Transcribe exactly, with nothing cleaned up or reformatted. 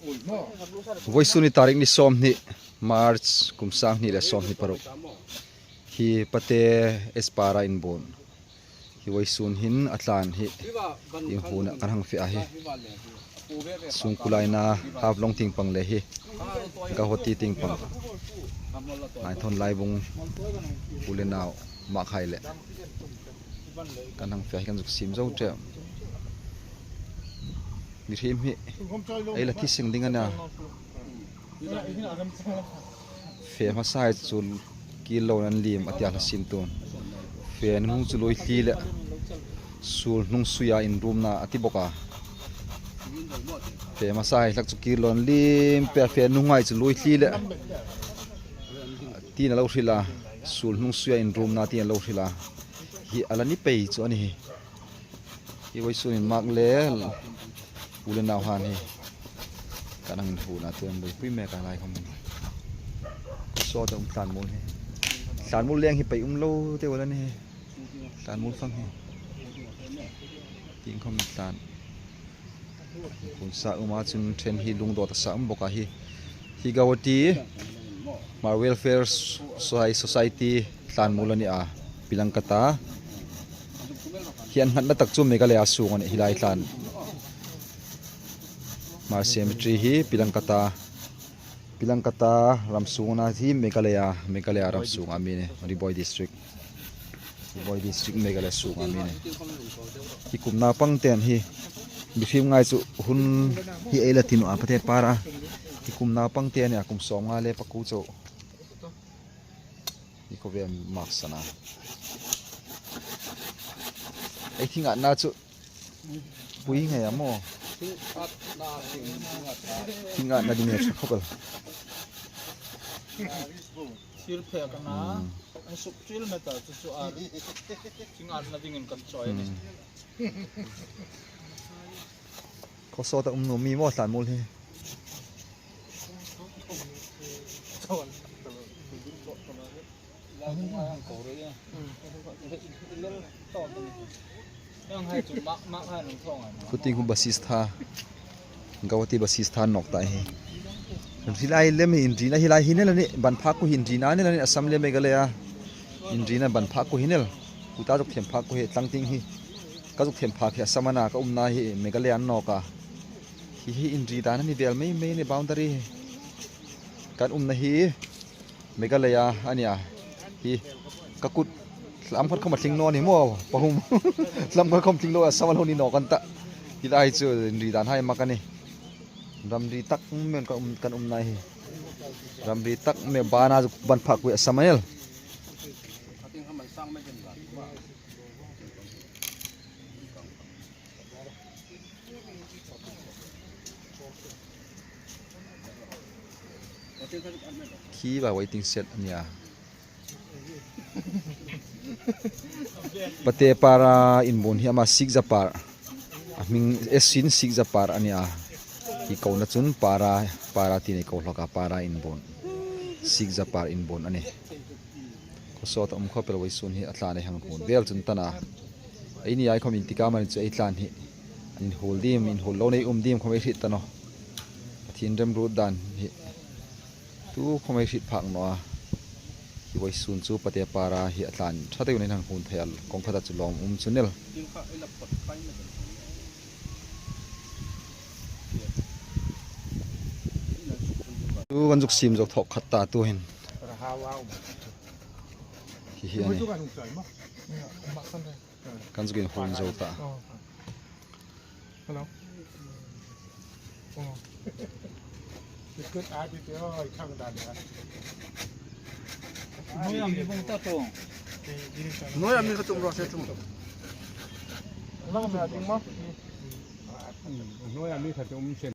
Vawisun hi tarik ni sawmhni March kum sanghni le sawmhni paruk. Hi Pate S para inbuon. Hi vawisun hin a tlan hi inhuna kan hang fe a hi. Sungkulaina Haflong tieng pang le hi Guwahati tieng pang. Lai thawn lai bung u le nau mak hai le. Kan hang fe a hi kan zuk siem zo ṭheuh. Mihriem hi ei la thi seng ding a na. Fe hmasa hai chu kir loin an liem a tia hla siem tun. Fe hnung chu lui thli le sul hnung suia inrumna a ti bawk a. Fe hmasa hai hlak chu kir loin an liem pe fe hnung hai chu lui thli le tina lo hril a. Sul hnung suia inrumna tina lo hril a. Hi a la ni pei chu a ni hi. Hi vawisun hin mak le u le nau han hi kan hang inhuna tuhin buoipui mek a lai khawm. Sawt a um tlanmuol hi. Tlanmuol leng hi pei um lo te ula ni hi. Tlanmuol fang hi. Tieng khawm tlan. Hun sa um a chun ṭhen hi lungdawt a sa um bawk a hi. Hi Guwahati Hmar Welfare Soci-, Society tlanmuol a ni a, Pilangkata. Hi an nghatna tak chu Meghalaya sung a ni hi lai tlan. Hmar Cemetery hi Pilangkata, Pilangkata ram sung a ni hi Meghalaya, Meghalaya ram sung a mi ni, Ri Bhoi District. Ri Bhoi District Meghalaya sung a mi ni. Hi kum naupang ten hi, mihriem ngai chu hun hi ei la ti naw a Pate para. Hi kum naupang ten hi a kum sawmnga le pakuo chau. Hi khawvel mak sana. Ei thi ngatna chu pui ngei a maw. Thi ngatna ding nge ṭha khawp el. Thil phek a na. Hmm. An suk thil met a chu chu a. Thi ngatna dingin kan chawi a ni. Hmm. Khaw sawt a um nuom mi maw tlanmuol hi. Khuting khu Basistha, Guwahati Basistha nawk ta hi. Hi lai lem hi inrina hi lai hi nel a ni, ban phak khu hi inrina nel a ni, Assam le Meghalaya inrina ban phak khu hi nel. Kuta zuk thiem phak khu hi tlang tieng hi. Ka zuk thiem phak hi Assam a na, ka umna hi Meghalaya a ni nawk a. Hi hi inri dan a ni vel mei mei ni boundary hi. Kan umna hi Meghalaya a ni a. Hi ka kut lam khat khawm a tling naw ni maw, pahum. Lam khat khawm tling lo a, Assam a lo ni nawk an ta. Hi lai chu inri dan hai mak a ni. Ramri tak mei kan um, kan umna hi. Ramri tak mei bana ban phak khu Assam a nel. Khi ba waiting shed a ni a. Pate para inbuon hi ama Sikh zapa. A hming esin Sikh zapa a ni a. Hi kona chun para, para ti nei ko hlak a para inbuon. Sikh zapa inbuon a ni. Khaw sawt a um khawp el vawisun hi a tlan ei hang hun vel chun ta na. Eini ai khawm intikam an chu ei tlan hi. An inhuol dim, inhuol lo nei um dim khawm ei hriet ta naw. Pathien remruot dan hi. Tu khawm ei hriet phak naw a. Hi vawisun chu Pate para hi a tlan ṭha deuin ei hang hun thei a, kawng khata chu lawm um chu nel. Tu kan zuk siem zo thawk khat ta tu hin. Hi hi a ni. Kan zuk inhun zo ta. Hello. Oh. Good idea. Oh, I can't do that. Hnuoia mi bung ta ṭawng. Hnuoia mi kha tum ro se tum. Hello, me a ding maw? Hnuoia mi kha tum se.